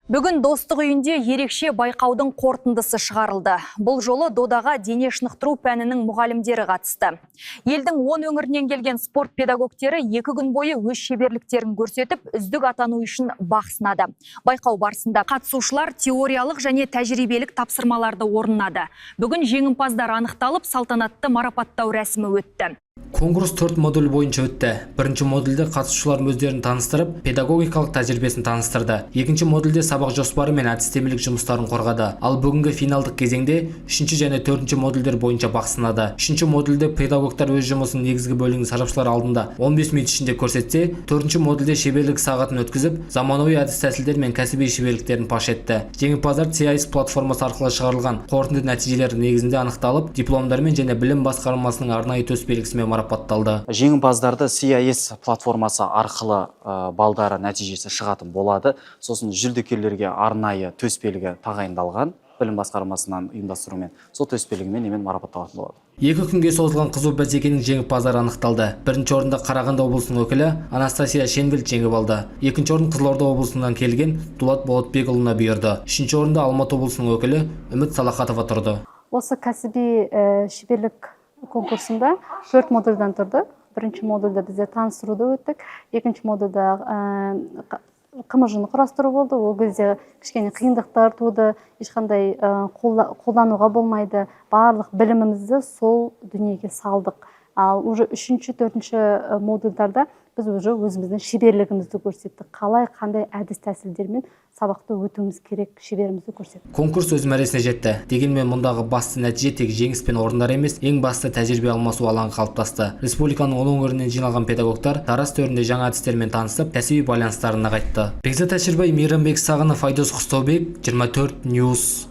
Бүгін Достық үйінде ерекше байқаудың қорытындысы шығарылды. Бұл жолы додаға дене шынықтыру пәнінің мұғалімдері қатысты. Елдің 10 өңірінен келген спорт педагогтері 2 күн бойы өз шеберліктерін көрсетіп, үздік атану үшін бақ сынады. Байқау барысында қатысушылар теориялық және тәжірибелік тапсырмаларды орындады. Бүгін жеңімпаздар анықталып, салтанатты марапаттау рәсімі өтті. Конкурс төрт модуль бойынша өтті. Бірінші модульде қатысушылар өздерін таныстырып, педагогикалық тәжірибесін таныстырды. Екінші модульде сабақ жоспары мен әдістемелік жұмыстарын қорғады. Ал бүгінгі финалдық кезеңде үшінші және төртінші модульдер бойынша бақ сынады. Үшінші модульде педагогтар өз жұмысының негізгі бөлігін сарапшылар алдында 15 минут ішінде көрсетсе, төртінші модульде шеберлік сағатын өткізіп, заманауи әдіс тәсілдер мен кәсіби шеберліктерін паш етті. Жеңімпаздар CIS платформасы арқылы шығарылған қорытынды нәтижелер негізінде анықталып, дипломдармен және білім басқармасының арнайы төс белгісімен марапатталды. Жеңімпаздарды CIS платформасы арқылы балдары нәтижесі шығатын болады. Сосын жүлдегерлерге арнайы төс белгі тағайындалған білім басқармасынан ұйымдастырумен, сол төс белгімен немен марапатталатын болады. 2 күнге созылған қызу бәсекенің жеңімпаздары анықталды. Бірінші орынды Қарағанды облысының өкілі Анастасия Шенвельд жеңіп алды. Екінші орын Қызылорда облысынан келген Дулат Болатбекұлына бұйырды. Үшінші орында Алматы облысының өкілі Үміт Салахатова тұрды. Осы кәсіби шеберлік конкурсында төрт модульдан тұрды. Бірінші модульда бізде таныстыруды өттік, екінші модульда ҚМЖ-ны құрастыру болды. Ол кезде кішкене қиындықтар туды, ешқандай қолдануға болмайды. Барлық білімімізді сол дүниеге салдық. Ал уже үшінші, төртінші модульдарда біз уже өзіміздің шеберлігімізді көрсеттік, қалай, қандай әдіс тәсілдермен сабақты өтуіміз керек, шеберімізді көрсеттік. Конкурс өз мәресіне жетті. Дегенмен мұндағы басты нәтиже тек жеңіс пен орындар емес, ең басты тәжірибе алмасу алаңы қалыптасты. Республиканың 10 өңірінен жиналған педагогтар Тараз төрінде жаңа әдістермен танысып, кәсіби байланыстарын нығайтты. Бекзат Әшірбай, Мейрамбек Сағынов, Айдос Құстаубек, 24 News.